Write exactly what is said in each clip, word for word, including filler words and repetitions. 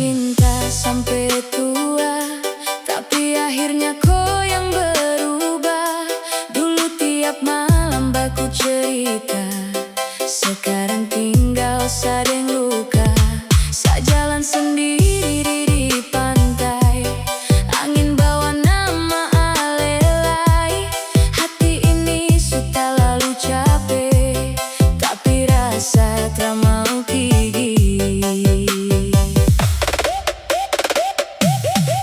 Cinta sampe tua, tapi akhirnya ko yang berubah. Dulu tiap malam baku cerita, sekarang tinggal sa deng luka. Sa jalan sendiri di pantai, angin bawa nama ale lai. Hati ini su talalu cape, tapi rasa tra mau pigi.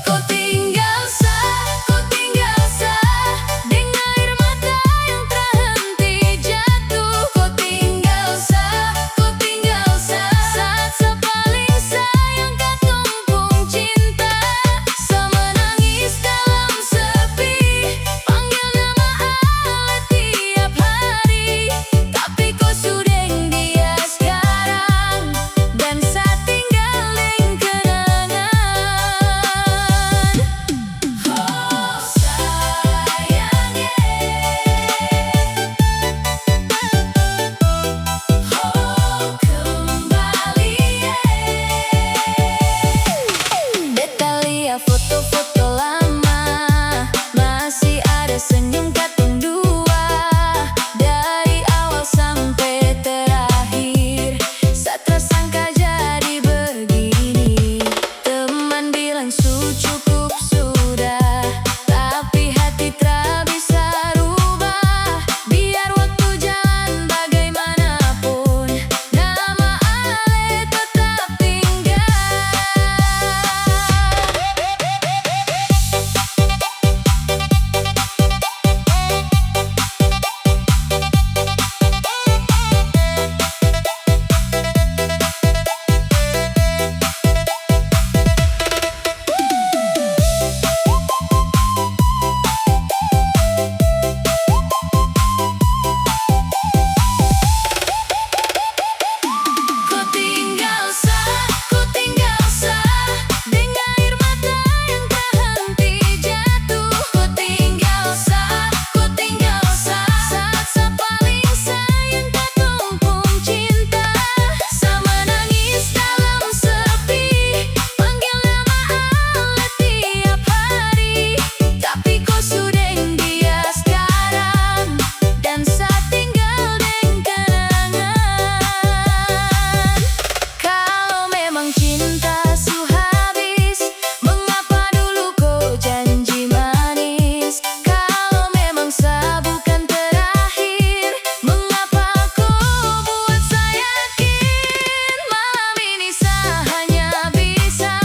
Ko tinggal sa, ko tinggal sa, deng air mata yang tra henti jatuh. Ko tinggal sa, ko tinggal sa, saat sa paling sayang katong pung cinta. Sa menangis dalam sepi, panggil nama ale tiap hari, tapi ko su deng dia skarang, dan sa tinggal deng kenangan. Oh, sayang, eh. Oh, kembali, eh. Beta lia foto-foto lama, masih ada senyum katong dua. Dari awal sampe terakhir, sa tra sangka jadi begini. Teman bilang su cukup sudah, tapi hati tra bisa rubah. Biar waktu jalan bagaimanapun, nama ale tetap tinggal. Ku tinggal sa, ku tinggal sa, deng air mata yang tak henti jatuh. Ku tinggal sa, ku tinggal sa, saat sa paling sayang katong pung cinta. Sa manangis dalam sepi, panggil nama ale tiap hari, tapi ko su deng dia skarang, dan sa tinggal deng kenangan. Kalo memang cinta su habis, mengapa dulu ko janji manis? Kalo memang sa bukan terakhir, mengapa ko buat sa yakin? Malam ini sa hanya bisa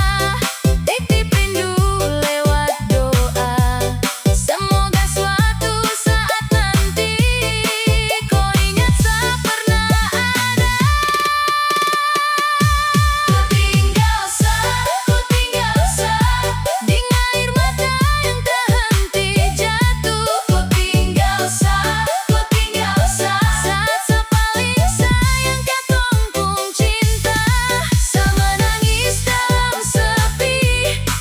titip rindu lewat doa. Semoga suatu saat nanti ko ingat sa pernah ada. Ku tinggal sa, ku tinggal sa, deng air mata yang tak henti jatuh. Ku tinggal sa, ku tinggal sa, saat sa paling sayang katong pung cinta. Sa manangis dalam sepi,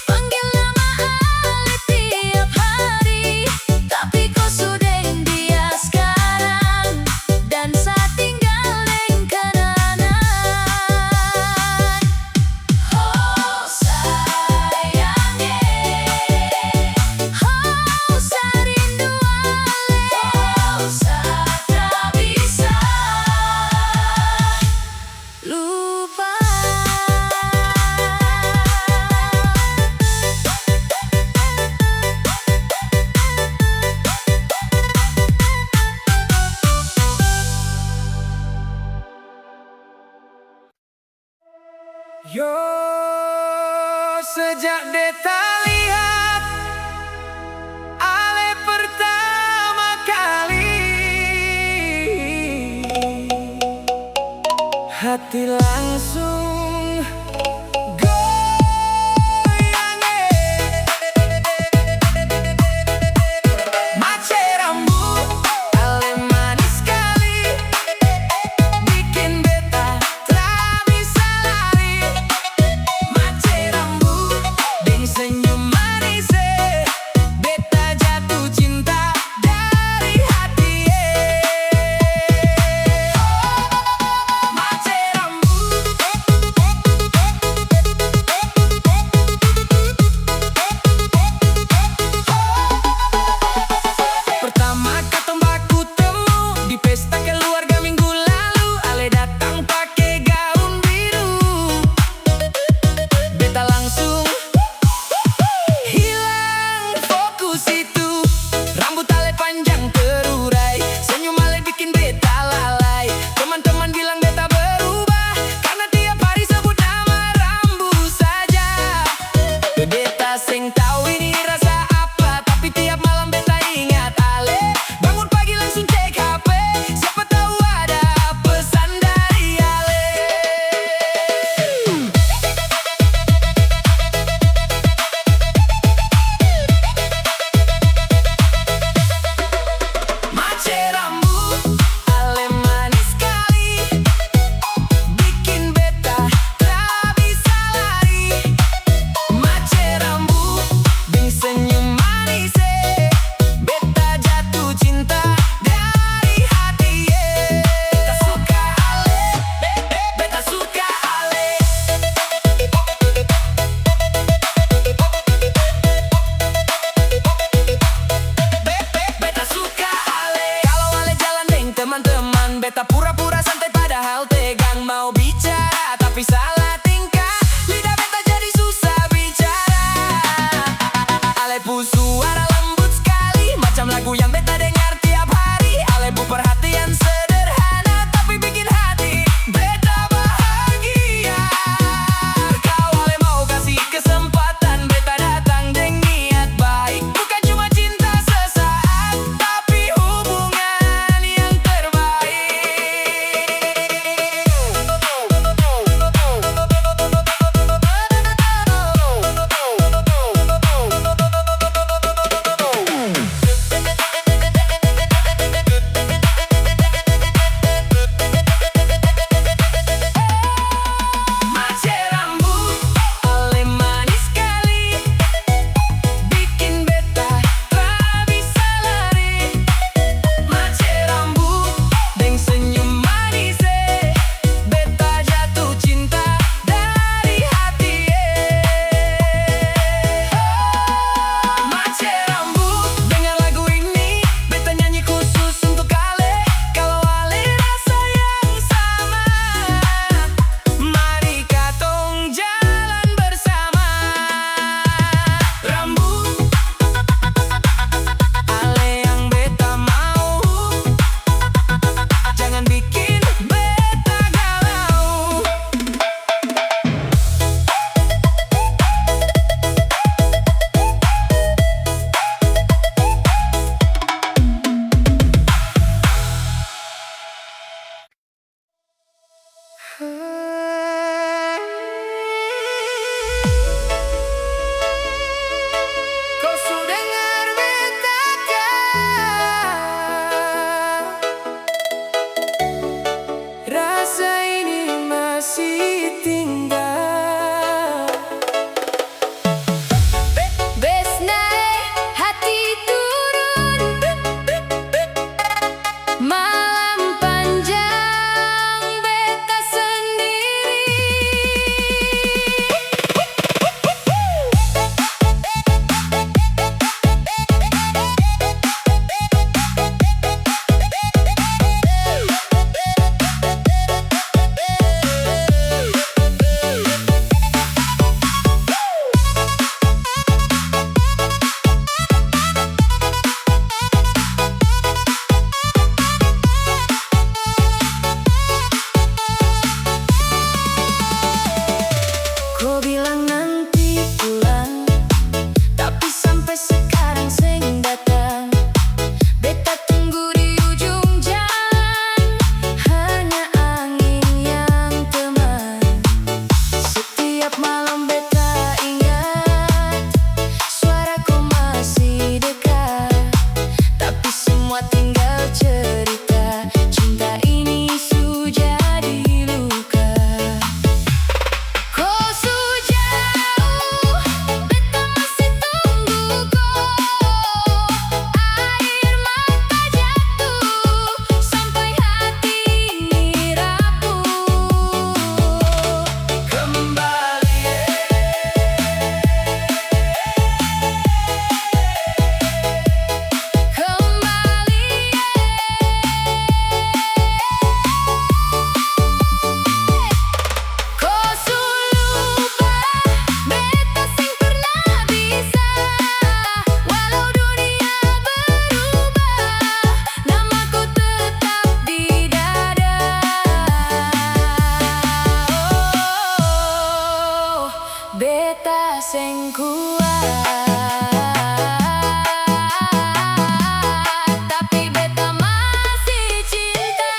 panggil nama ale tiap hari, tapi ko su deng dia skarang, dan sa tinggal deng kenangan. Oh, sayang, eh. Oh, sa rindu ale. Oh, sa tra bisa lupa. Yo, sejak beta lihat ale pertama kali, hati langsung goyang, eh. Mace rambut, ale manis skali, bikin beta tra bisa lari. Mace rambut deng senyum manis, eh. Beta jatuh cinta dari hati, eh. Oh, mace rambut, Seng kuat, tapi beta masih cinta.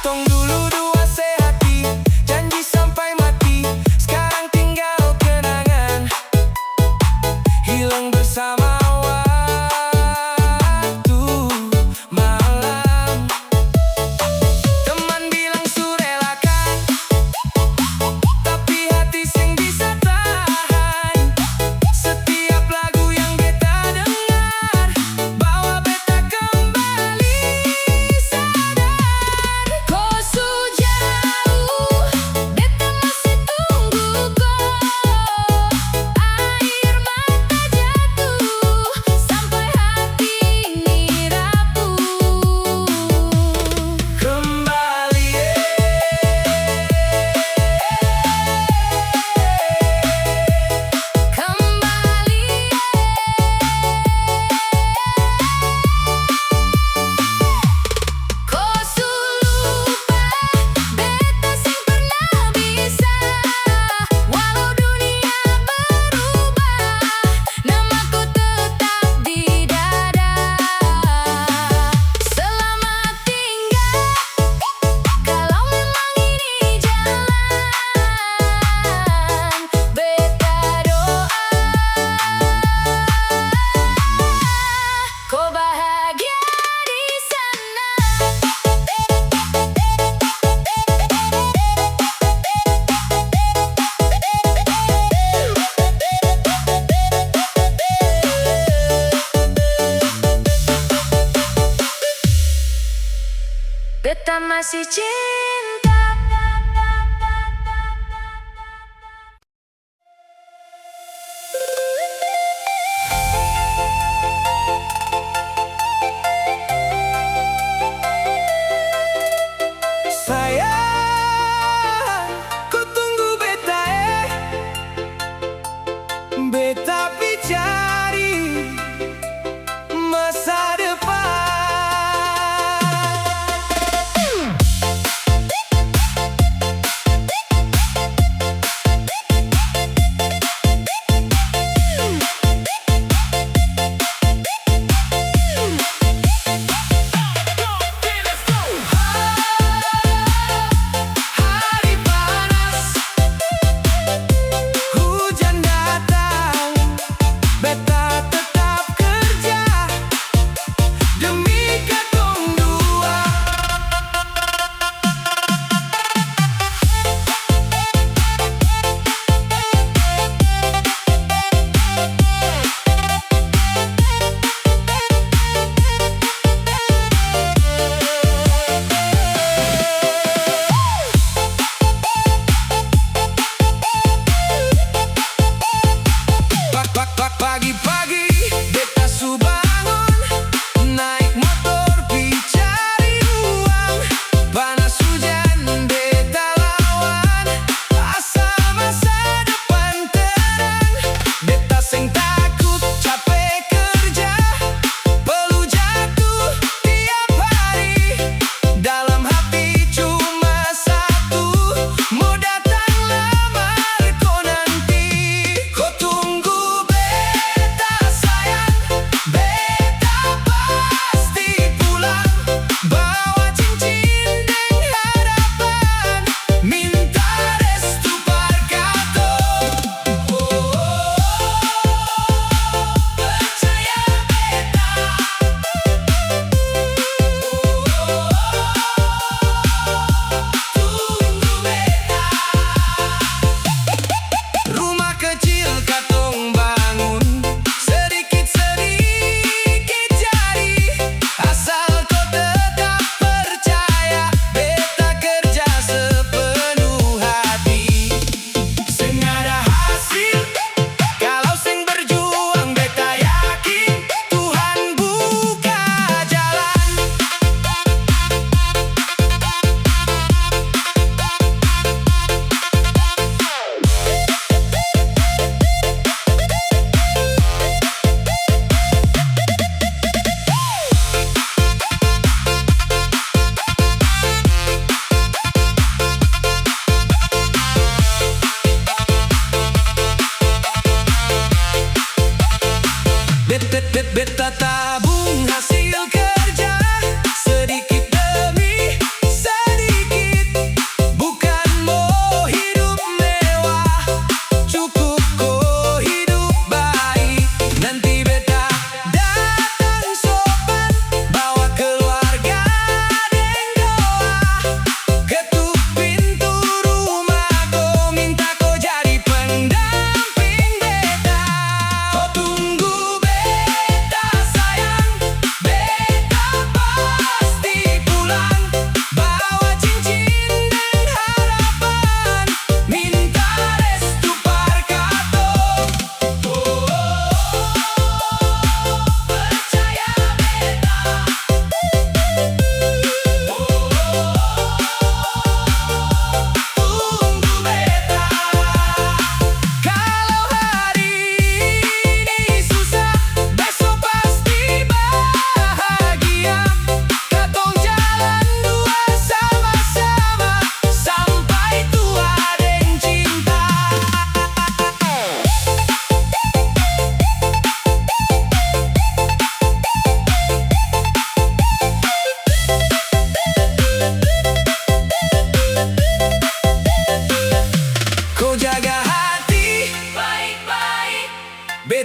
Tong dulu dua sehati, janji sampai mati, skarang tinggal kenangan. Hilang bersama waktu malam. Teman bilang su relakan, tapi hati seng bisa tahan. Setiap lagu yang beta dengar, bawa beta kembali sadar. Ko su jauh, beta masih tunggu ko. Air mata jatuh, sampai hati ini rapuh. Kembali, eh. Kembali, eh. Ko su lupa, beta seng pernah bisa. Walau dunia berubah, namaku tetap di dada. Selamat tinggal, kalau memang ini jalan, beta doa ko bahagia di sana. Beta masih cinta. Sayang, ko tunggu beta e, beta pi cari masa depan.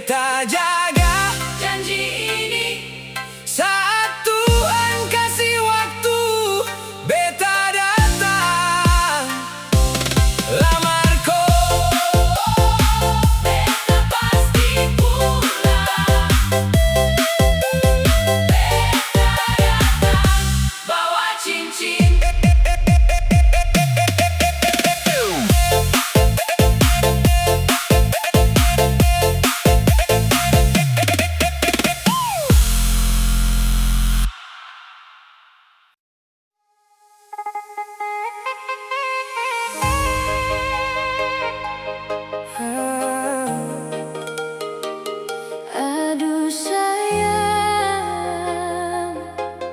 Beta jaga janji ini, saat Tuhan kasi waktu, beta datang lamar ko. Beta pasti pulang. Beta datang bawa cincin. Aduh sayang,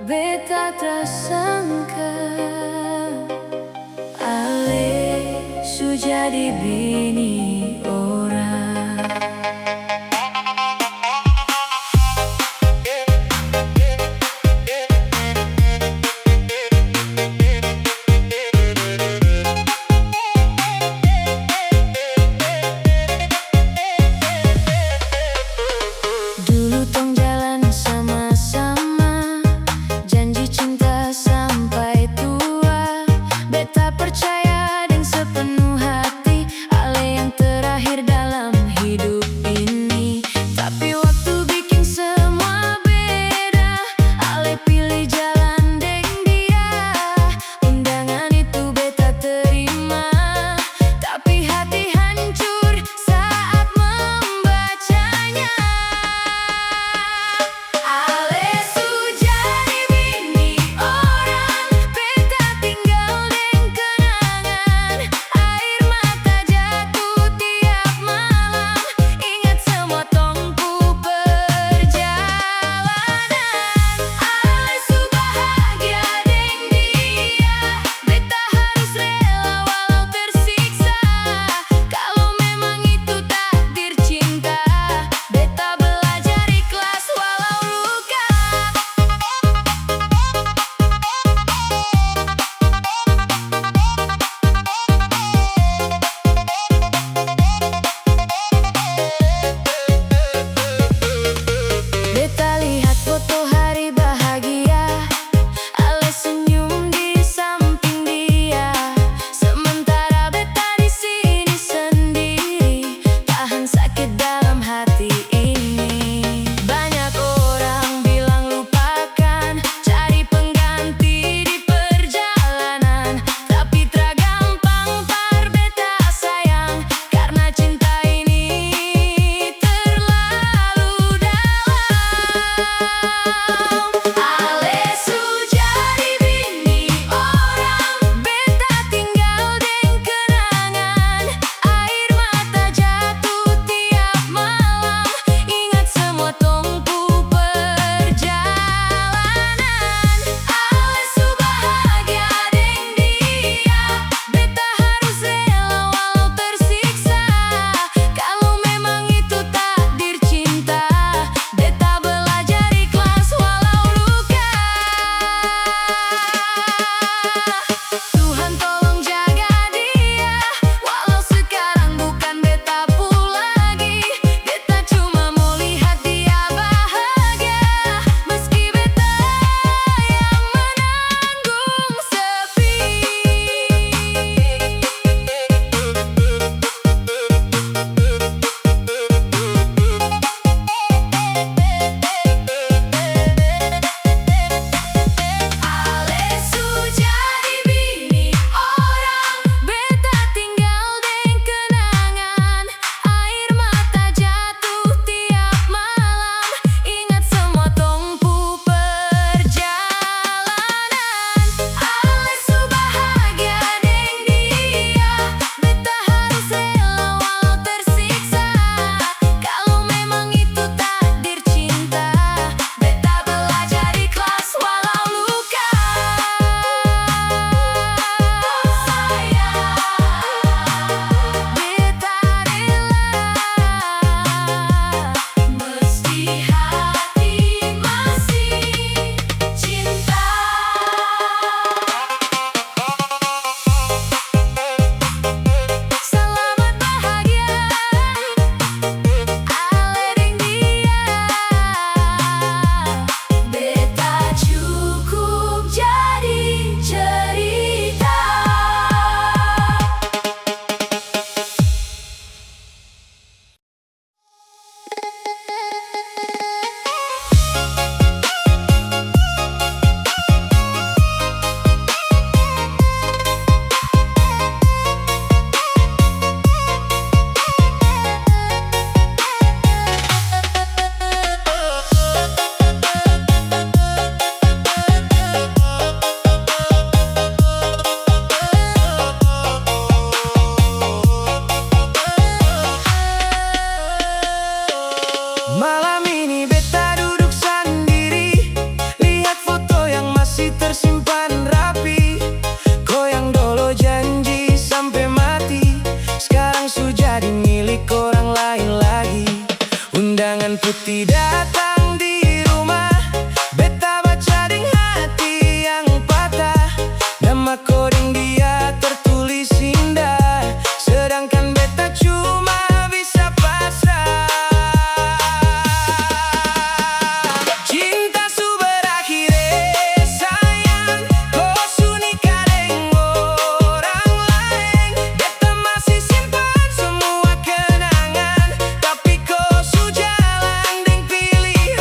beta tak sangka ale su jadi bini orang. Dulu tong jalan sama-sama, janji cinta sampai tua. Beta percaya deng sepenuh hati, Putih datang di rumah, beta baca deng hati yang patah. Nama ko deng dia tertulis indah, sedangkan beta cuma bisa pasrah. Cinta su berakhir, eh, sayang. Ko su nikah deng orang laeng. Beta masih simpan semua kenangan, tapi ko su jalan deng pilihan.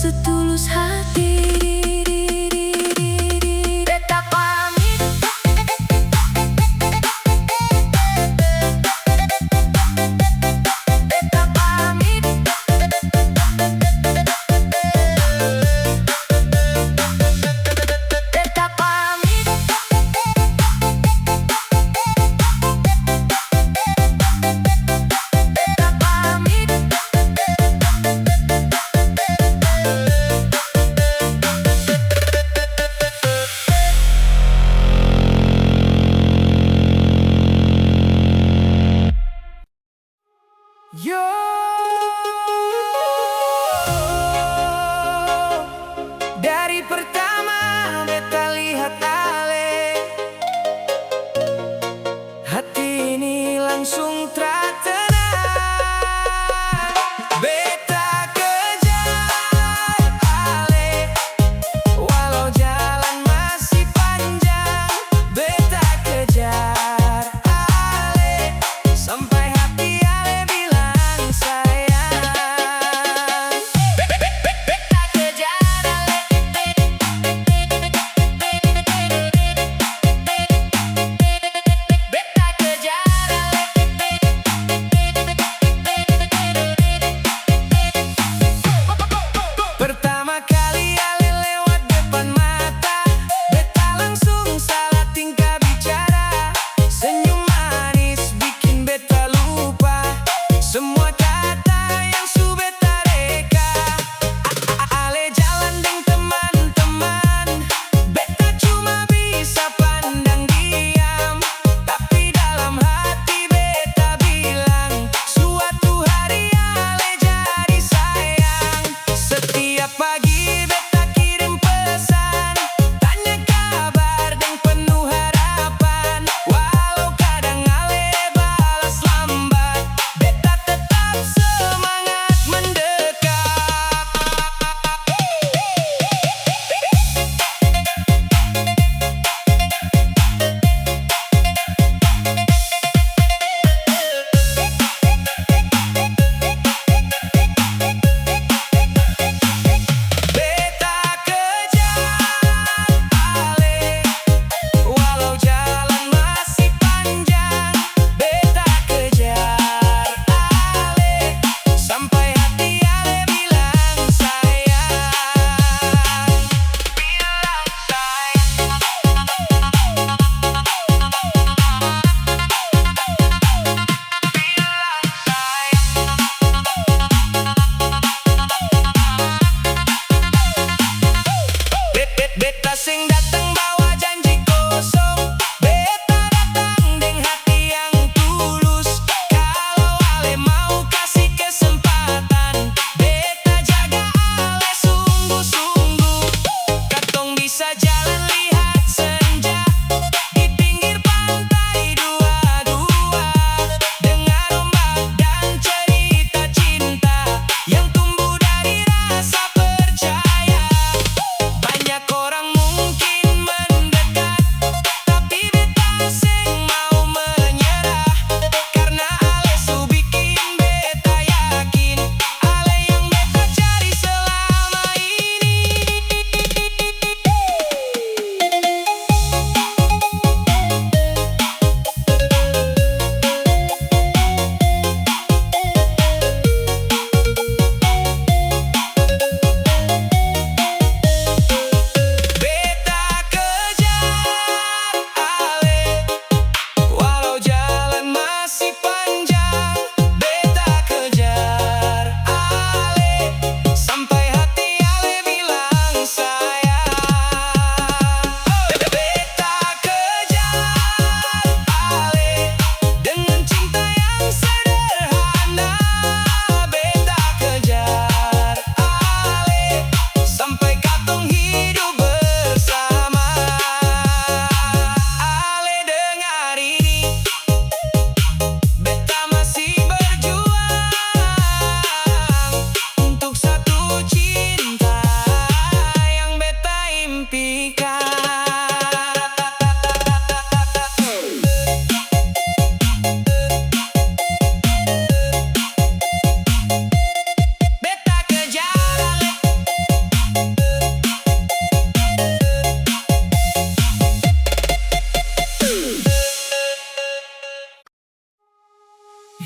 setulus hati. Beta pamit. Beta pamit. Beta pamit. Beta pamit. Yo, dari pertama beta lihat ale, hati ini langsung tra tenang. Beta kejar ale, walau jalan masih panjang. Beta kejar ale, sampai hati ale bilang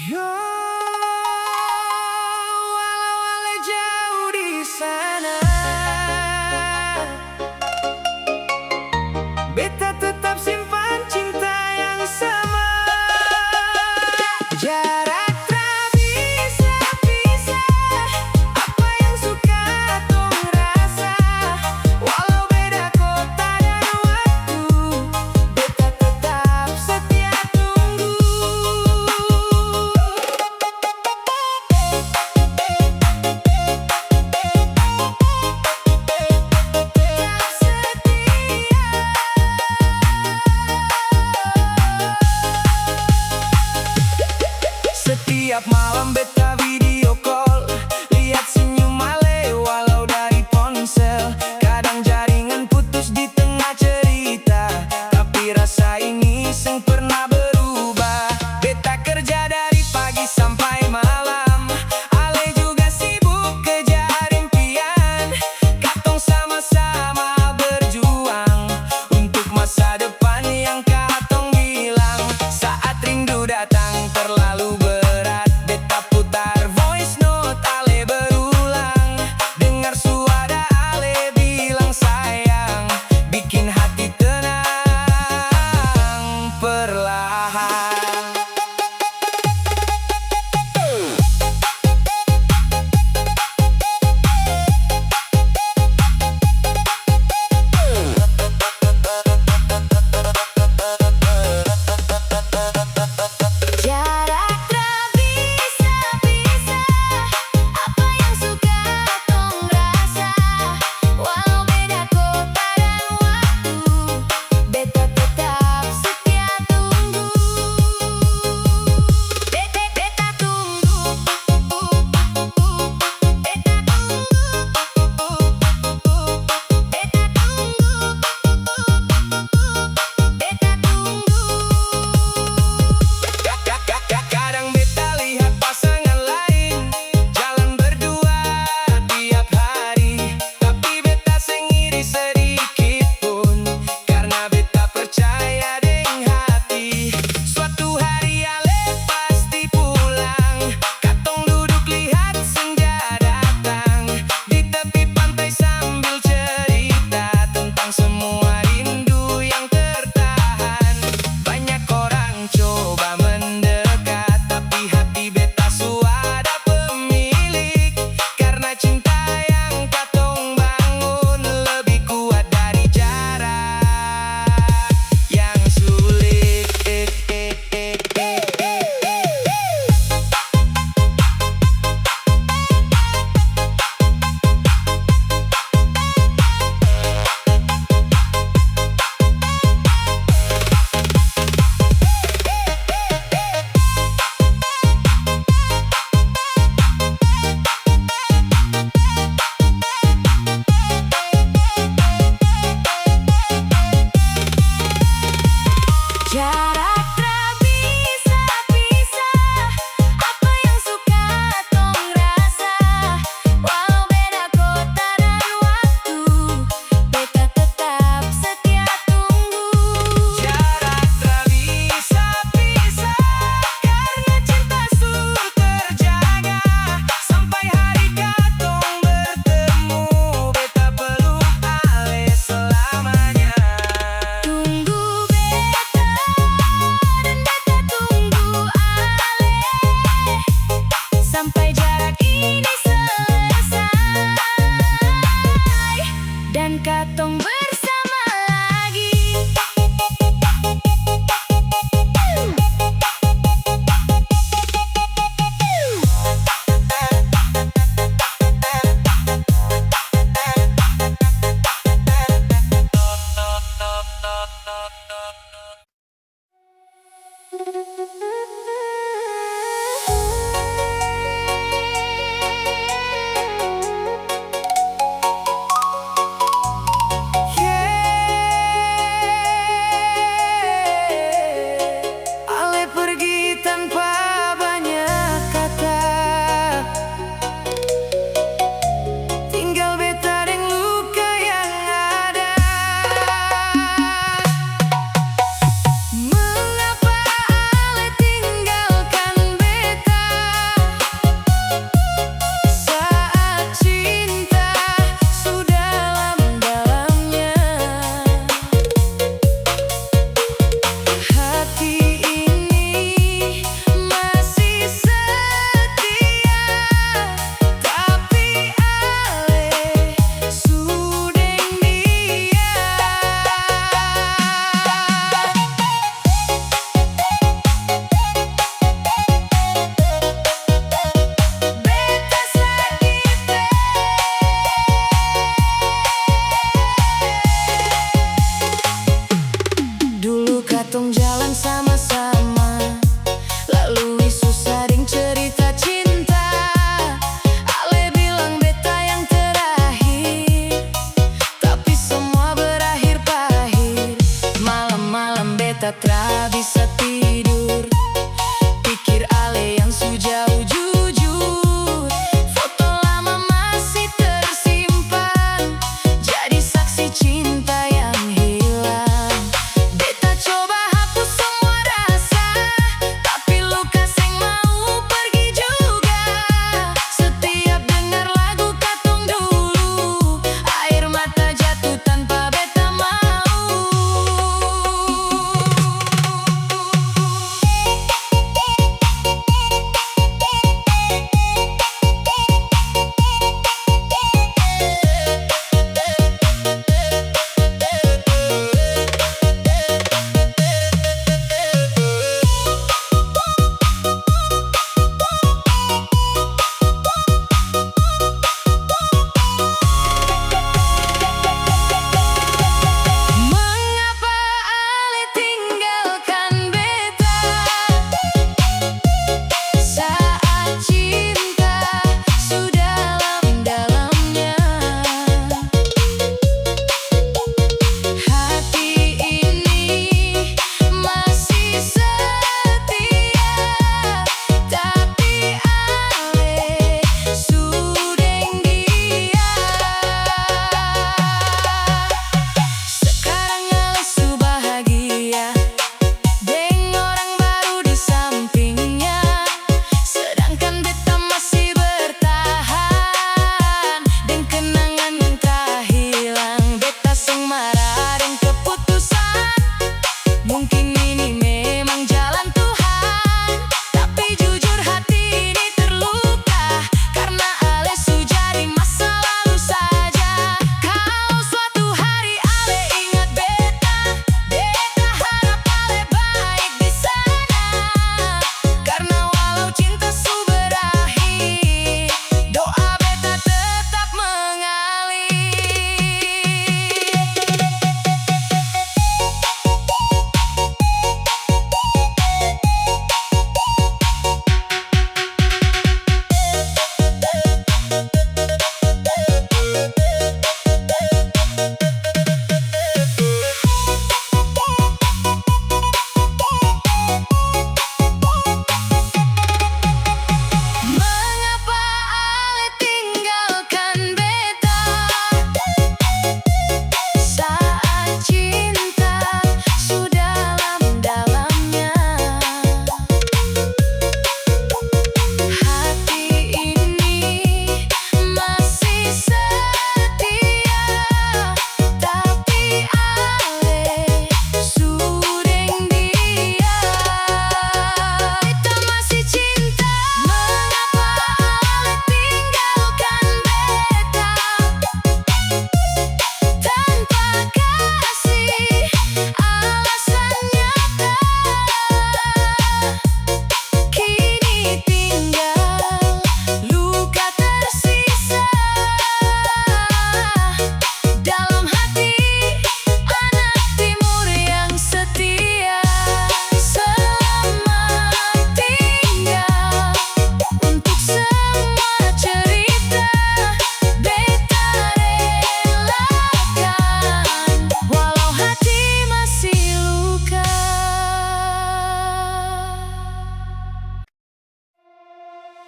Yo, walau ale jauh di sana, beta tetap simpan cinta yang sama. Jarak tak bisa pisah apa yang su katong rasa. Walau beda kota dan waktu, beta tetap setia tunggu. Setiap malam beta video call, lihat senyum ale walau dari ponsel. Kadang jaringan putus di tengah cerita, tapi rasa ini seng pernah berubah. Beta kerja dari pagi sampai malam, ale juga sibuk kejar impian. Katong sama-sama berjuang untuk masa depan yang katong bilang. Saat rindu datang terlalu berat, beta putar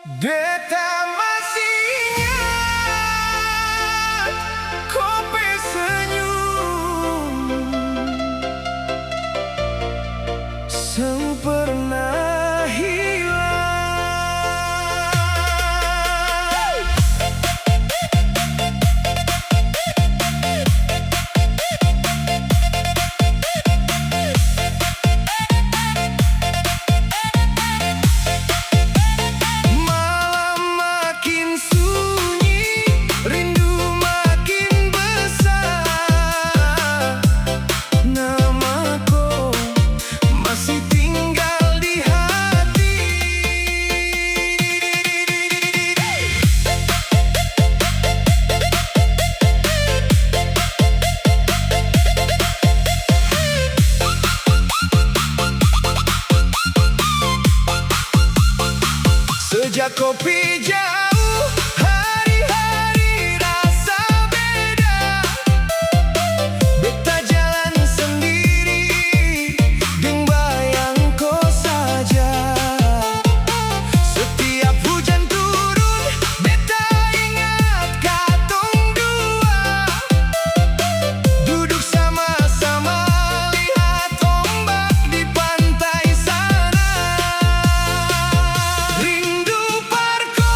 Beta masih ingat ko pe senyum seng pernah hilang. Malam makin sunyi, rindu makin besar. Nama ko masih tinggal di hati. Sejak ko pi jauh, hari-hari rasa beda. Beta jalan sendiri deng bayang ko saja. Setiap hujan turun, beta ingat katong dua. Duduk sama-sama lihat ombak di pantai sana. Rindu par ko.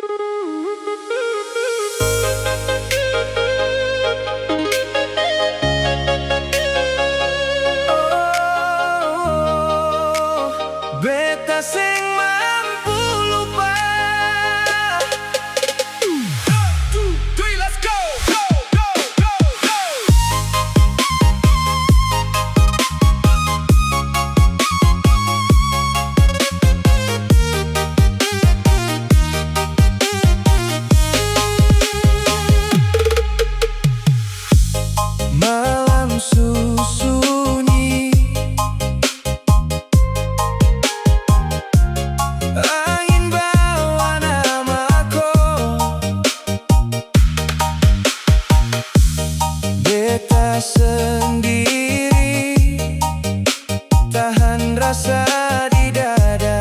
Oh, beta seng mampu lupa. One, two, three, let's go. Go, go, go, go. Malam su sunyi, angin bawa nama ko. Beta sendiri, tahan rasa di dada.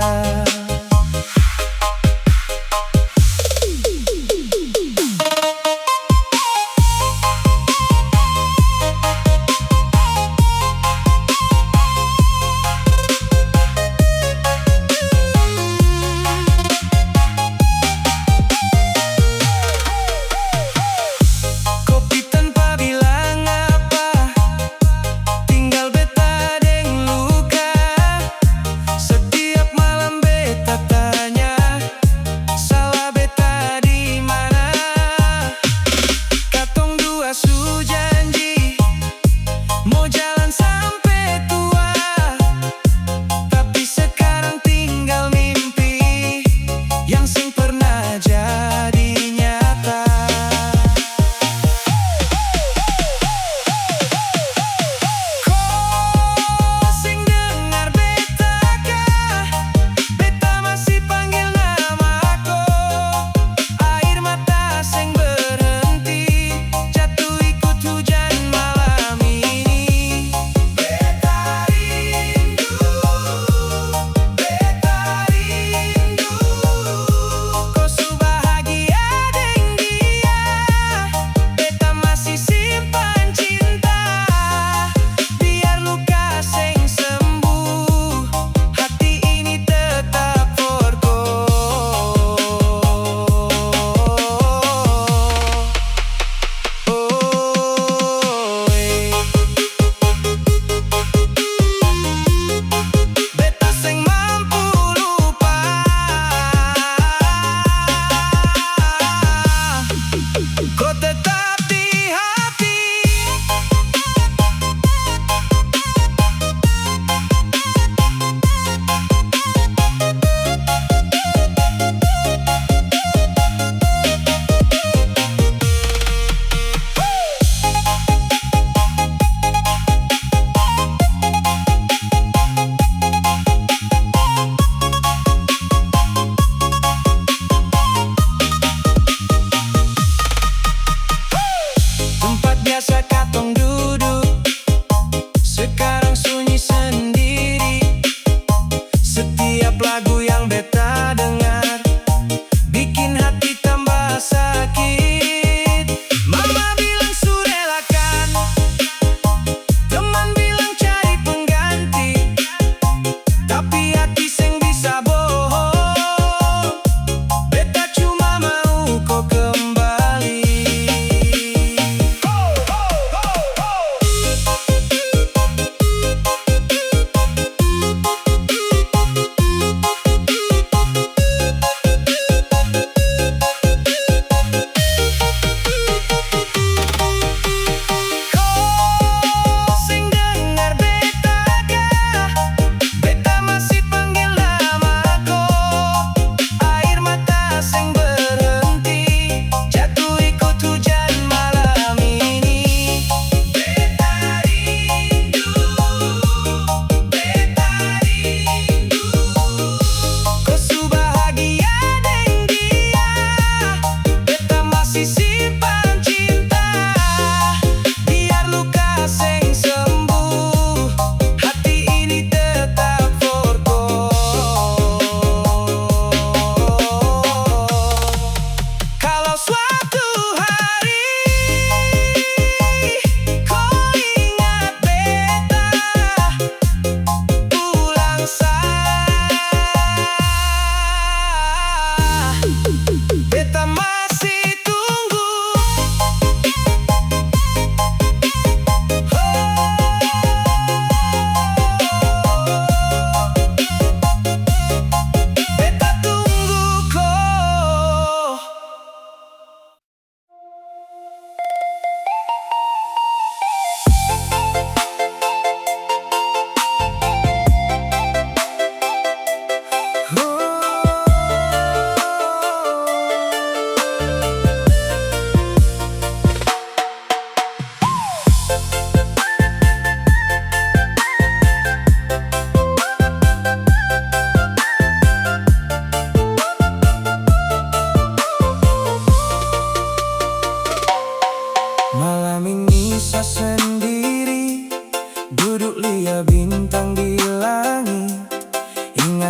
Kopi tanpa bilang apa, tinggal beta deng luka. Setiap malam beta tanya, salah beta di mana? Katong dua su janji mo jalan sampe tua, tapi sekarang tinggal mimpi yang seng pernah jadi nyata. Ko seng dengar beta ka? Beta masih panggil nama ko. Air mata seng berhenti jatuh ikut hujan malam ini. Beta rindu, beta rindu. Ko su bahagia deng dia, beta masih simpan cinta. Biar luka seng sembuh, hati ini tetap for ko. Oh, eh. Beta seng mampu lupa. Ko tetap di hati. Tempat biasa katong dudu, sekarang sunyi sendiri. Setiap lagu yang beta dengar, bikin hati tambah sakit. Mama bilang su relakan, teman bilang cari pengganti, tapi hati seng bisa bohong. Beta cuma mau ko kembali.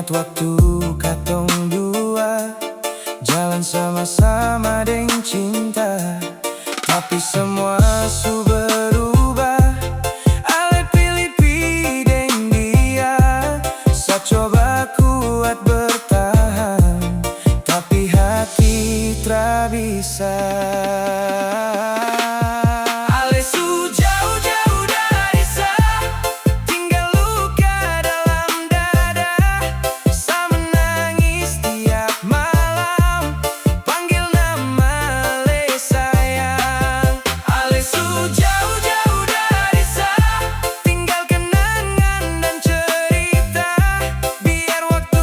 Waktu katong dua jalan sama-sama deng cinta, tapi semua su berubah. Ale pilih pi deng dia, sa coba kuat bertahan, tapi hati tra bisa. Ale su jauh-jauh dari sa, tinggal luka dalam dada. Sa menangis tiap malam, panggil nama le sayang. Ale su jauh-jauh dari sa, tinggal kenangan dan cerita. Biar waktu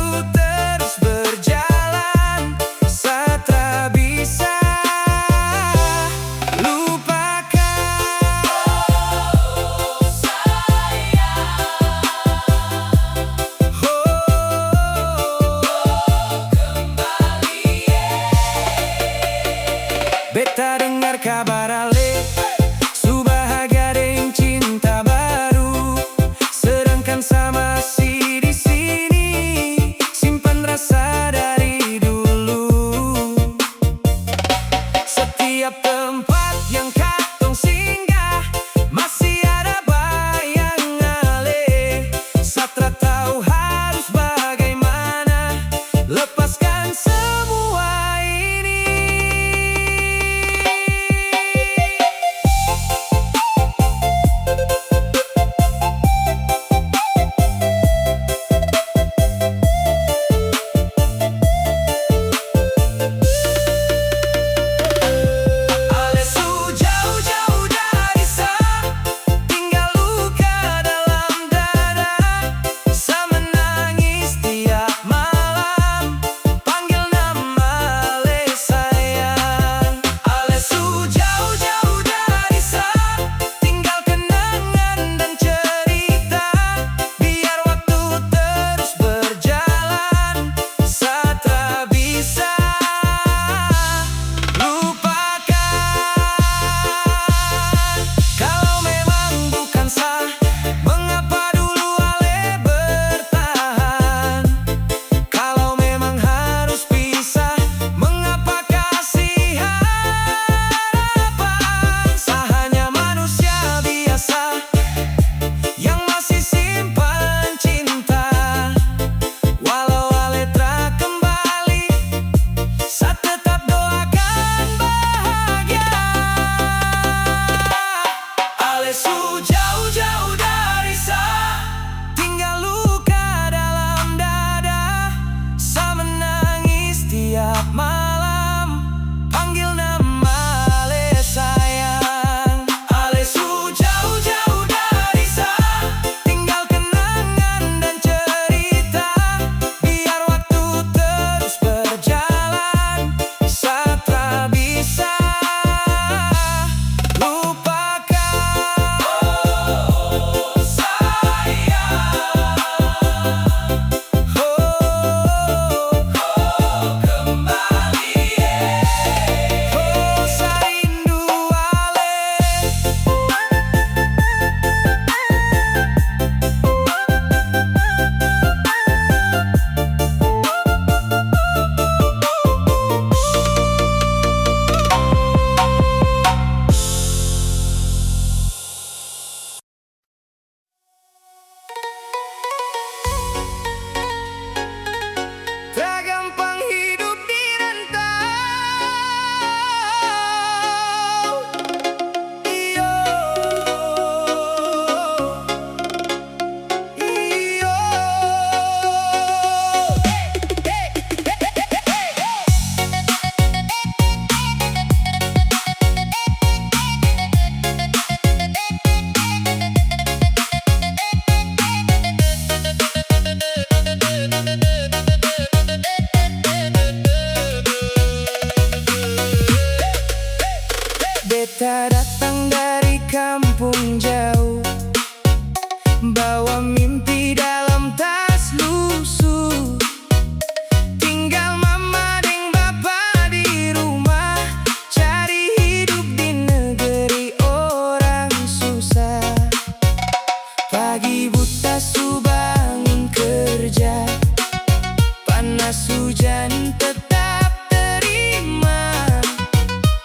panas hujan tetap terima.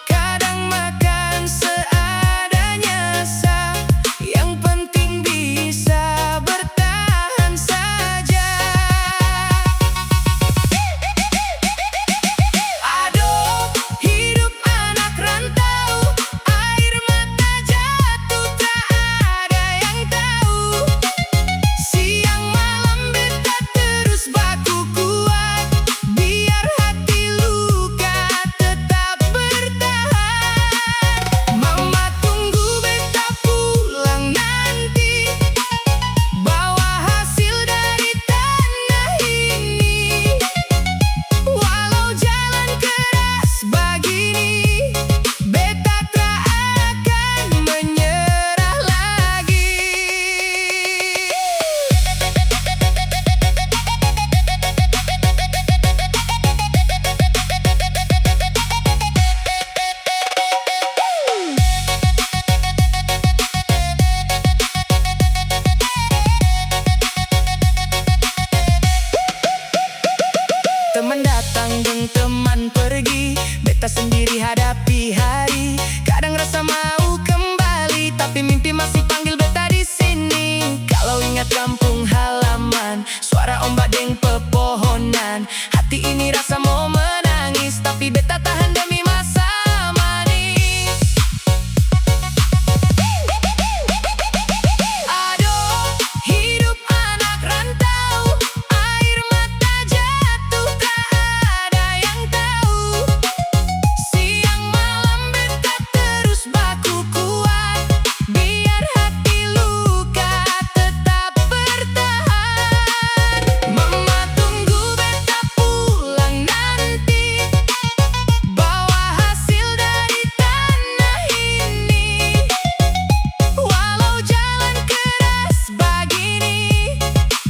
Kadang makan seadanya sa, yang penting bisa bertahan saja. Adoh, hidup anak rantau, air mata jatuh, tak ada yang tahu. Siang malam beta terus baku kuat, biar hati luka tetap bertahan. Mama tunggu beta pulang nanti, bawa hasil dari tanah ini. Walau jalan keras bagini, beta tak akan menyerah lagi. Teman datang deng teman pergi, beta sendiri hadapi hari. Kadang rasa mau kembali, tapi mimpi masih panggil beta di sini. Kalau ingat kampung halaman, suara ombak deng pepohonan, hati ini rasa mo menangis, tapi beta tahan demi masa manis. Adoh, hidup anak rantau, air mata jatuh, tak ada yang tahu. Siang malam beta terus baku kuat, biar hati luka tetap bertahan. Mama tunggu beta pulang nanti, bawa hasil dari tanah ini. Walau jalan keras bagini,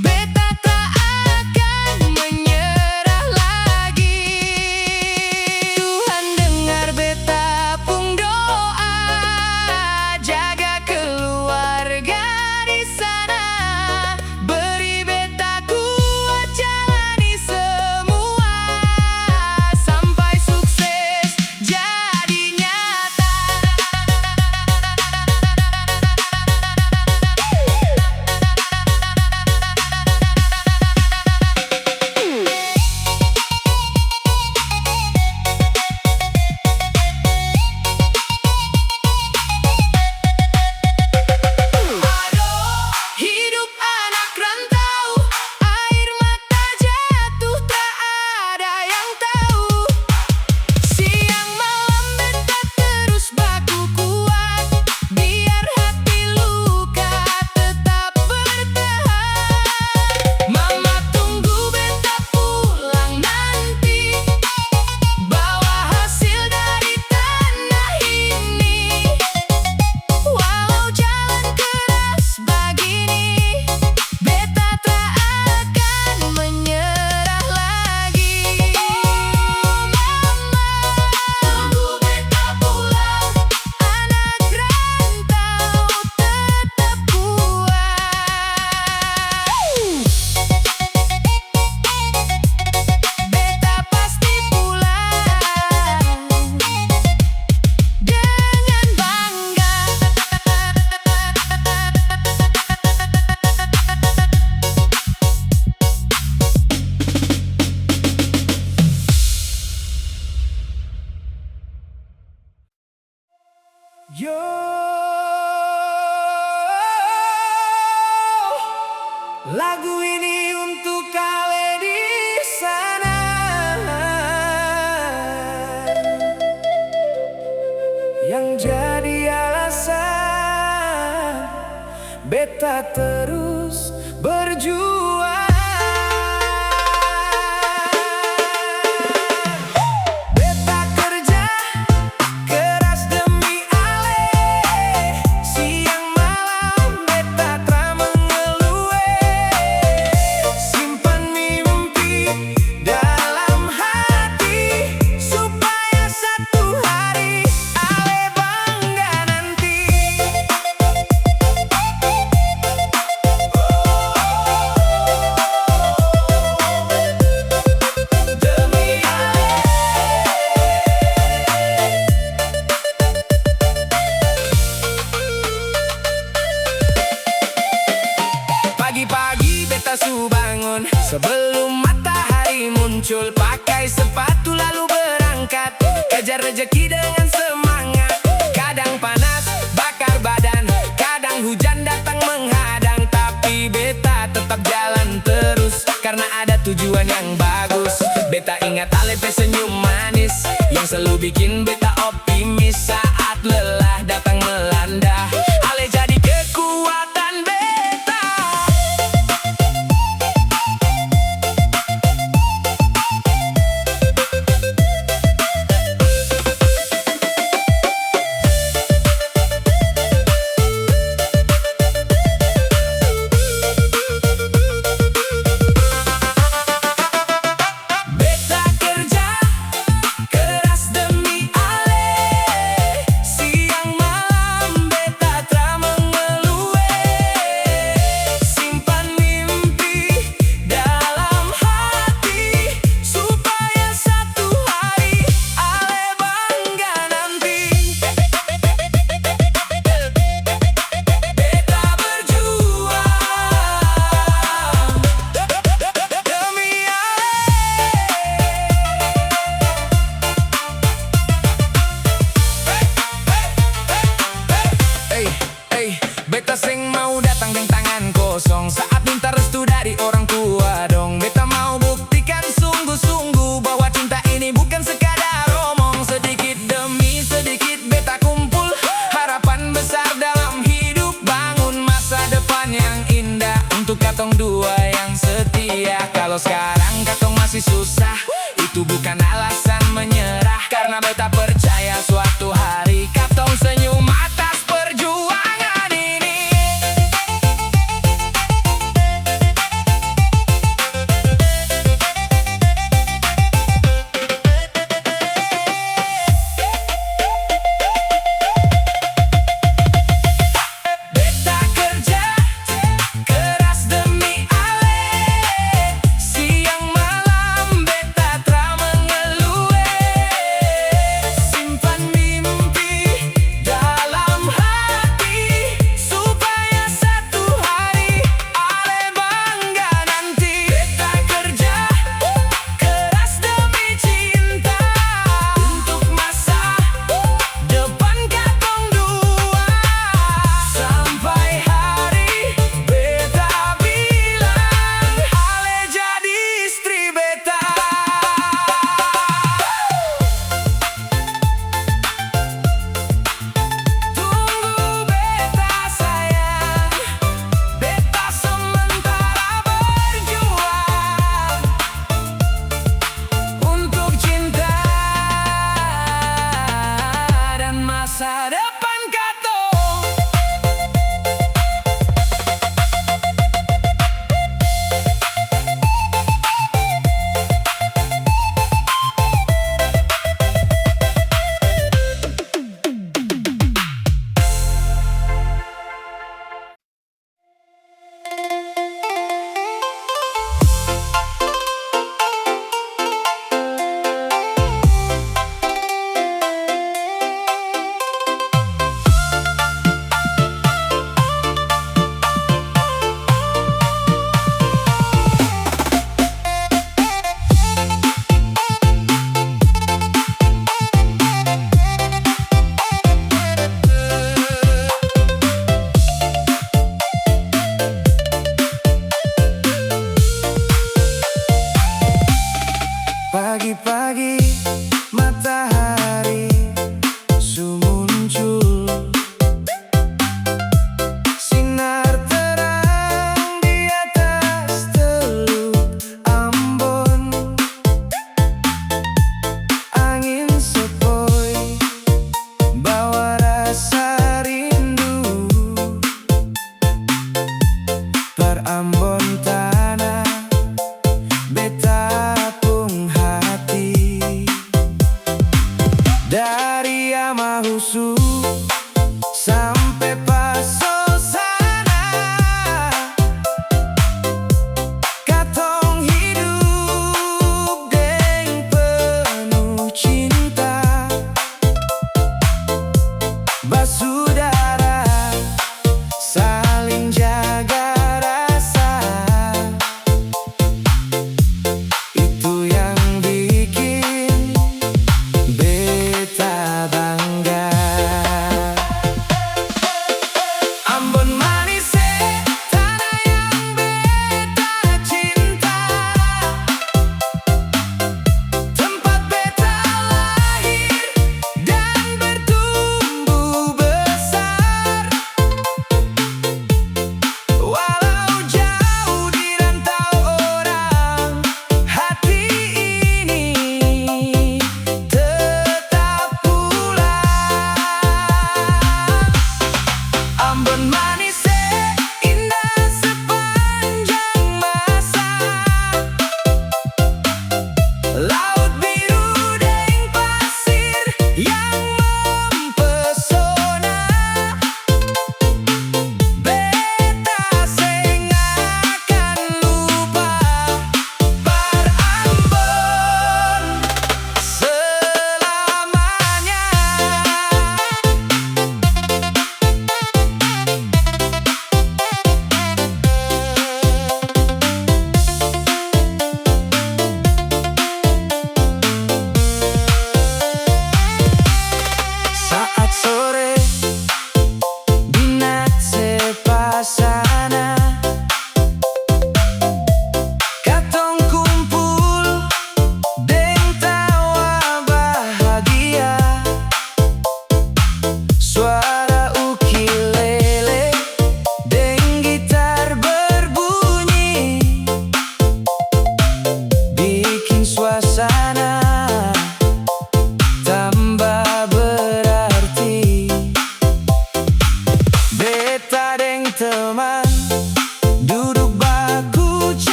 beta tak akan menyerah lagi. Tuhan dengar beta pung doa, jaga keluarga di sana, beri beta kuat jalani semua sampai sukses jadi nyata. Adoh, hidup anak rantau, air mata jatuh, tak ada yang tahu. Siang malam beta terus baku kuat, biar hati luka tetap bertahan. Mama tunggu beta pulang nanti, bawa hasil dari tanah ini. Walau jalan keras bagini, beta tak akan menyerah lagi. Oh, mama, tunggu beta pulang, anak rantau tetap kuat. Beta pasti pulang dengan bangga. Yo, lagu ini untuk kalian di sana yang jadi alasan beta terus berjuang. Beta kerja keras demi ale, siang malam beta tra mengeluh, simpan mimpi dalam hati, supaya satu hari ale bangga nanti. muncul, pakai sepatu lalu berangkat, kejar rejeki dengan semangat. Kadang panas bakar badan, kadang hujan datang menghadang, tapi beta tetap jalan terus karena ada tujuan yang bagus. Beta ingat Ale pe senyum manis yang selalu bikin beta optimis saat lelah datang melanda. Ale jadi kekuatan beta. Beta kerja keras demi Ale, siang malam beta tra mengeluh, eh. Simpan mimpi dalam hati, supaya satu hari Ale bangga nanti. Beta berjuang demi Ale. Hey, hey, hey, hey. Beta seng mau datang deng tangan kosong saat minta restu dari orang tua dong. Beta mau buktikan sungguh-sungguh bahwa cinta ini bukan sekadar omong. Sedikit demi sedikit beta kumpul harapan besar dalam hidup, bangun masa depan yang indah untuk katong dua yang setia. Kalo skarang katong masih susah, itu bukan alasan menyerah, karna beta percaya suatu hari katong senyum atas perjuangan ini. Beta kerja keras demi Ale, siang malam beta tra mengeluh, eh. Simpan mimpi dalam hati, supaya satu hari Ale bangga nanti. Beta kerja keras demi cinta, untuk masa depan katong dua. Sampai hari beta bilang, Ale jadi istri beta. Tunggu beta sayang, beta sementara berjuang untuk cinta dan masa depan katong. Pagi-pagi matahari su muncul, sinar terang di atas Teluk Ambon. Angin sepoi bawa rasa rindu. Par Ambon tanah, beta pung hati.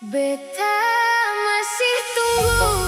Beta masih tunggu.